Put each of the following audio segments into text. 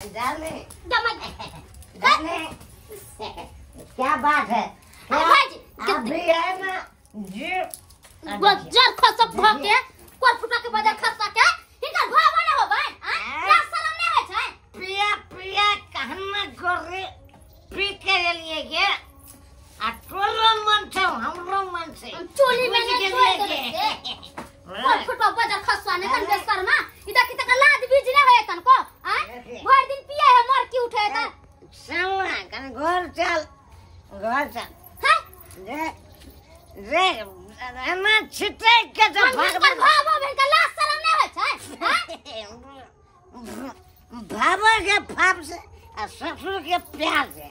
डाले डाले, क्या बात है अभी है ना जी। बजर खसक भ के कोर फुटा के बजर खसा के हिनकर भाव न होबै आ लाज शरम नै होइ छै। पिया पिया कहना गोरे पी के लिए के आ तोरो मन छै हमरो मन छै चोली में ने छोड़ देबै कोर फुटवा बजर खसवा ने तन बेसरमा ई देखि तक लाद बीज नै होय तन को आ भर दिन पिए है मर की उठे त समा कन घर चल घर चल। हां रे रे एना छिटे के जे भगवान भाव भेल के लाज शरम नै होय छै। हां भावा के फाप से आ ससुर के प्यार से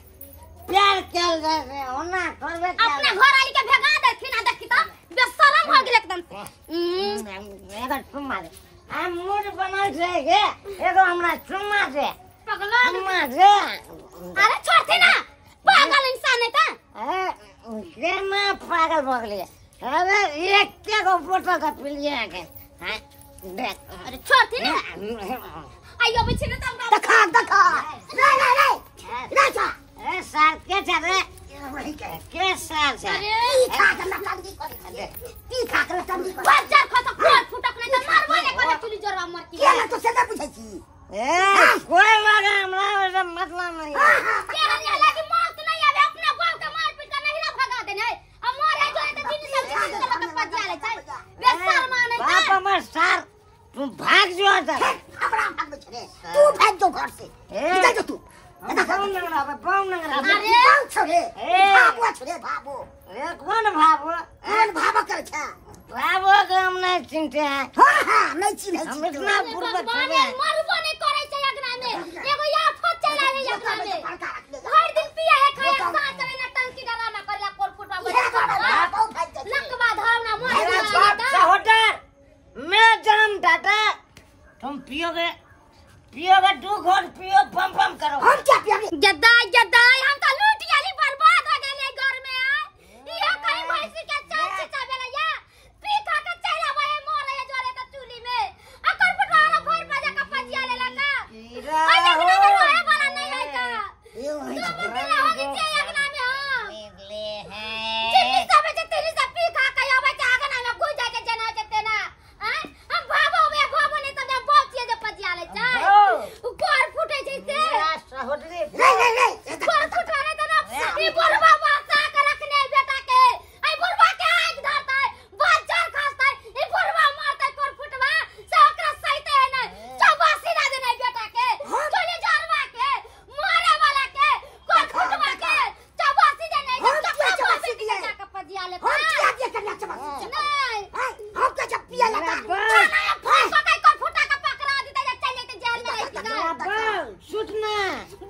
प्यार कल जाय से ओना करबे अपना घर वाली के भगा देथिन आ देखि त बेशरम हो गेल एकदम। एगो चुम्मा दे आ मूड बनल छै के एगो हमरा चुम्मा दे पगला चुम्मा दे। अरे छोड़थे ना पागल इंसान है त ए केना पागल भ गेलियै। अरे एक के गो बोतल त पी लियै के। हां देख अरे छोड़थे ना आइयो बे छिने त देखा देखा रे रे रे रे चा ए सार के छ रे के सार छ। अरे ई खा के नटंगी करै छै ई खा के नटंगी करै बच्चा खत कोर फुटक नै त मारबो नै करे चुली जरवा मर की के तो से बुझै छी ए कोई लगा हमरा ओसे मतलब नहीं के हनी लागी मौत नहीं आवे अपना बाप के मार पीट के नहीं ना भगा देने है आ मरे जो है त जिनी सब छान के लके पजिया ले छै बेशर्मा नै बाप हमर सार तू भाग जो त हमरा भागबै छै रे तू भाग जो घर से निकल जो तू। बाउन नंगरा बाउन नंगरा अरे बाउन छौ रे भाबो छौ रे भाबो। ए कौन भाबो कौन भाबो कर छै भाबो के हम नहीं चिन्हते हैं। हां हां नहीं चिन्है हम छी इतना बुर्बक थोड़े मरबो नहीं करे छै अगना में एगो आफत चला रे अगना में भर दिन पिया है खाया साथ में नटंकी डरामा करला कोर फुटवा लकवा धावना मोर मेरा बाप सहोदर मेरा जन्म दाता तुम पियोगे पियोगे दू घोट पियो बम बम करो हम क्या पियोगे गदाई गदाई हम त लूट गेली बर्बाद हो गेली घर में आ इहो कहीं भैंसी के चाल छिचाबेला या पी खा के चल आवे मोर है जोरे त चूली में आ कर फुटवा भर बजा के पजिया लेला का कीड़ा आई हो अगना में रोए वाला नहीं है का यो है दो मुकिला हो गई छै अगना में हम निकले हैं जितनी सब जे तेरी सब पी खा के आवे छै अगना में घुस जाय के जना के तेना आ हम भाबो में भाबो नहीं त हम बाप छियै जे पजिया ले छै गोर फूटे छै से मेरा सहोदरी रे रे रे गोर फुटवा नहीं त ना ई बुढ़वा बसा के रखने बेटा के आई बुढ़वा के आग धरतै बाजार खसतै ई बुढ़वा मारतै कोर फुटवा से ओकरा सहिते है नै चौबासी ना देनै बेटा के चोली जरवा के मारे वाला के कोर फुटवा के चौबासी देनै हम क्या चौबासी दिए? के पजिया ले हम क्या दिए कन्या चबासी नहीं हम क्या जब पिया लगा खाना या फूस के कोर फुटा के पकड़ा दितै जे चल जैते जेल में रहितै मेरा बाप सुतना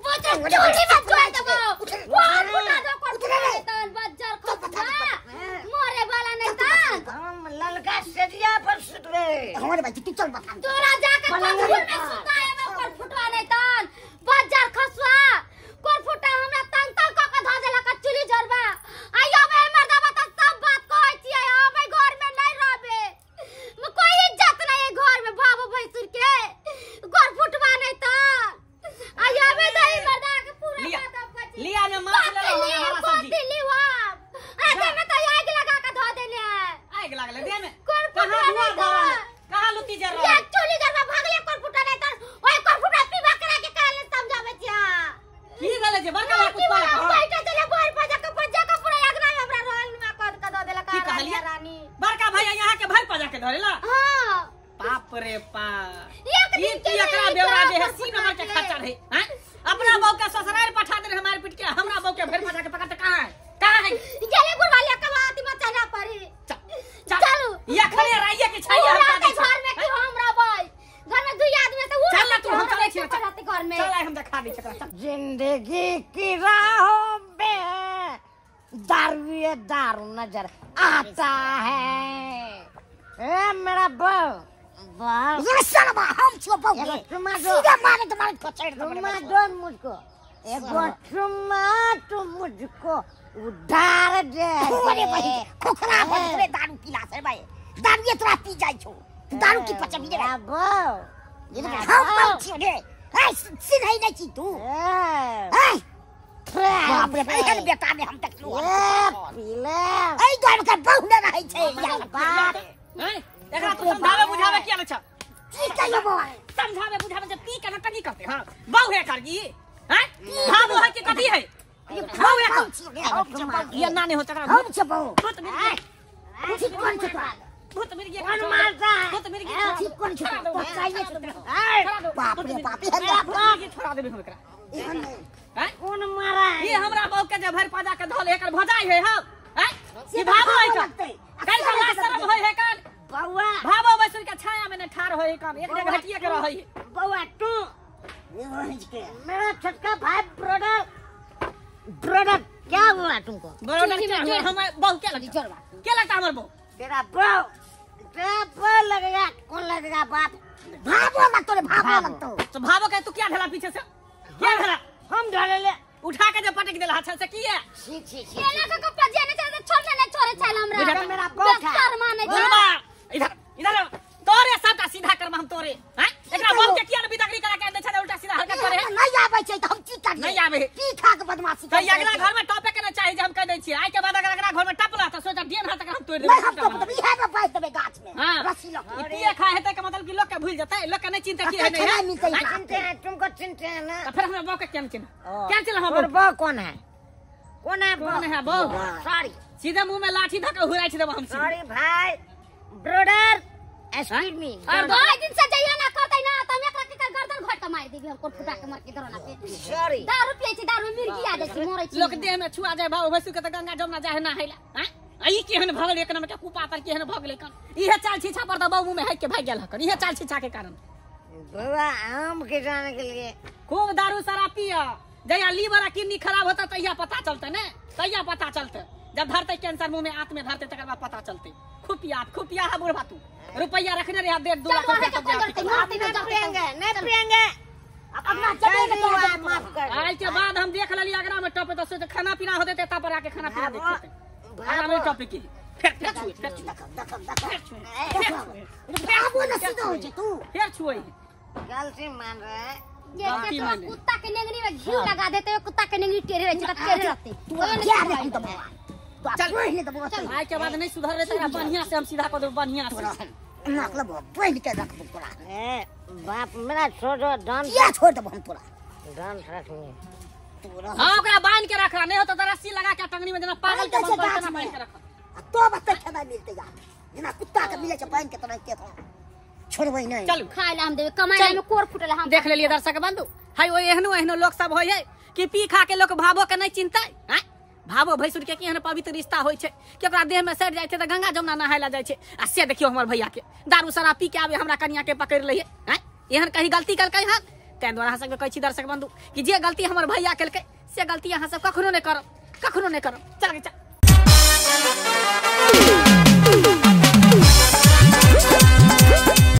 बच्चा चोली में जोड़ देबो कोर फुटा दो कोर फुटा तन बज्जर खसवा मरे वाला नहीं तन हम ललका सेजिया पर सुतबे हमारे भाई तू चल बता तोरा जाके पलंग कबूल में सुताए में कोर फुटवा नहीं तन बज्जर खसवा कोर फुटा हमरा तंग तंग क के ध देलक चुली जरबा आइयो बे मर्दाबा त सब बात कहै छियै हम घर में नहीं रहबे कोई इज्जत नहीं है घर में बाबू भैंसुर के कोर फुटवा नहीं तन आइयो बे दही मर्दा के पूरा लिया बात लिया ने माछ ले लो हमारा सब्जी दिल्ली हम आते में तो आग लगा के धो देने है आग लागले दे में कोर कहां फुटवा धुआं नहीं भरल है? तन कहां लुत्ती जर ये रहल है? चोली गरबा भागले कोर फुटा नहीं तन ओए कोर फुटा पीबा करा के काले समझावे छिया की भेले जे बड़का बड़ा कुछ कहलक हँ? बैठा चले भर पजा के पजा के पूरा अगना में हमरा रोल में कद के दो देलक की कहलियै? रानी बड़का भैया यहाँ के भर पजा के धरेला हां बाप रे बाप एक ई दिन की के एकरा लिए बेवरा जे है कोर सी नंबर के फुटा खच्चर है हैं अपना बहू के ससुराल पठा दे हमारे पीट के हमरा बहू के भर पजा के पकड़ते कहां है कहां है गेले गुरवालिया कवाती मचाना पड़ी चल चल चलू। ये खड़े राइया के छाई हम हमरा का के घर में क्यों हमरा भाई घर में दुई आदमी से उ चल ना तू हम चलै छी चल रहते घर में चल आइ हम देखा दै छी एकरा चल जिंदगी की राहों में दारू ये दारू नजर आता है ए मेरा बहू बहू ये साला हम छो बहु एगो चुम्मा दो सीधा मारे तुम्हारे पछाड़ दो चुम्मा दो मुझको एगो चुम्मा तू मुझको उधार दे अरे भाई खोखरा भर रे दारू पीला से भाई दारू ये तोरा पी जाय छो दारू की पचबी रे मेरा बहू हम बहु छियो रे ए चिन्है नै छी तू ए बाप रे एहन बेटा ने हम देखलु पीले ए घर के बहु ने रहै छै यार बाप ए एकरा तू समझावे बुझावे किया न छ की कहियो बौआ समझावे बुझावे जब की करना तकी करते हां बहु है कर की हैं भाबो है कि कथी है बहु है कौन ये ना नहीं हो तकरा हम छ बहु भूत मिल गया ठीक कोन छ तोरा भूत मिल गया कौन मारता है भूत मिल गया ठीक कोन छ तो चाहिए ए बाप रे बाप एहन छोड़ा देबे हम एकरा एहन हैं कौन मारा है ये हमरा बहू के जे भर पाजा के धोल एकर भजाई है हम हैं ई भाबो है का कल का लाज शरम होय है कल बउआ भाबो बैसल के छाया में न ठार होय कम एक जगह हटिए के रहै बउआ तू मेरा छोटका भाई ब्रदर ब्रदर क्या हुआ तुमको ब्रदर क्या हुआ हमर बहू क्या लगता क्या लगता हमर बहू तेरा बहू तेरा बहू लगेगा कौन लगेगा बाप भाबो लगतो रे भाबो लगतो तो भाबो के तू क्या ढला पीछे से क्या ढला हम ढले ले उठा के जे पटक देला अच्छा से की है छी छी छी केना के कपड़ा जे ने छै छोड़ले ने छोड़े छल हमरा मेरा बहू था शर्मा नै बोलबा इधर इधर तोरे सबटा सीधा करम हम तोरे हैं एकरा बहू के किया ने बिदगरी करा के दे छै उल्टा सीधा हरकत करे नहीं आबै छै त हम की करियै नहीं आबै की खा के बदमाशी त अगला घर में टपे के न चाही जे हम कह दै छी आई के बाद अगर अगला घर में टपला त सोचा डेन हाथ तक हम तोड़ देबै नहीं हम तो इहे में बांध देबै गाछ में रस्सी लग ई पिए खा हेतै के मतलब कि लोग के भूल जतै लोग के नहीं चिंता की है नहीं मिलतै चिंते हैं तुमको चिंते हैं ना त फिर हमरा बहू के केन चिन्ह केन चिन्ह हम और बहू कौन है कौन है कौन है बहू सॉरी सीधे मुंह में लाठी धके हुराइ छै देब हम सॉरी भाई ब्रदर एक्सक्यूज मी और दो दिन से जइया ना करतै ना त हम एकरा के गर्दन घोट के मार देबी हम कोट फुटा के मर के दरोना के सॉरी दारू पिए छी दारू मिर्गी आ जाइ छी मरै छी लोक देह में छुआ जाय भाव भैंसु के त गंगा जमुना जाय ना हैला हैं ई केहन भगल एक नंबर के कुपातर केहन भगल कन इहे चाल छीछा पर त बहु मुंह में हाइक के भाग गेल हकन इहे चाल छीछा के कारण बउआ आम के जाने के लिए खूब दारू शराब पिया जहिया लीवर आ किडनी खराब होता तहिया पता चलते ने तहिया पता चलते जब धरते कैंसर मुंह में आंत में धरते तकर बाद पता चलते खूब पिया खूब पिया है बुढ़वा तू रुपया रखने रे 1.5 2 लाख रुपया नहीं पिएंगे नहीं पिएंगे अपना जबे के माफ कर आज के बाद हम देख लेली अगरा में टपे त सोच खाना पीना होते त पर आके खाना पीना देखते अगरा में टपे की फिर फिर छुए फिर छुए देख देख देख भाबो न सीधा हो छै तू फिर छुए गलती मान रहे हैं ये के कुत्ता के नेंगनी में घी लगा देते कुत्ता के नेंगनी टेढ़े रहै छै त टेढ़े रहते तू क्या रे हम त बौआ तो चल बहिन त बौआ चल आज के बाद नहीं सुधर रहे तकरा बढ़िया से हम सीधा कर देब बढ़िया से नाक लब बहिन के रखबो तोरा ए बाप मेरा छोड़ दो डांस किया छोड़ देब हम तोरा डांस रखनी तोरा हां ओकरा बांध के रख नहीं हो त रस्सी लगा के टंगनी में जेना पागल के बंद कर बांध के रख आ तो बत्ते खेनाइ मिलते यार जेना कुत्ता के मिले छै बांध के तोरा के छोड़बै नहीं चलू खाय ला हम देबे कमाय में कोर फुटल हम देख लेलिए दर्शक बंधु हाय ओ एहनो एहनो लोग सब होय है कि पी खा के लोग भावो के नहीं चिंता हैं भावो भैंसुर के केहन पवित्र रिश्ता होय छै कि ओकरा देह में सड़ जाय छै त गंगा जमुना नहाय ला जाय छै आ से देखियो हमर भैया के दारू शराब पी के आबे हमरा कनिया के पकड़ लइए हैं एहन कहीं गलती कलकै हन तै द्वारा अहाँ सबके कहै छी दर्शक बंधु कि जे गलती हमर भैया केलकै से गलती अहाँ सब कखनो नहि करब कखनो नहि करब चल चल।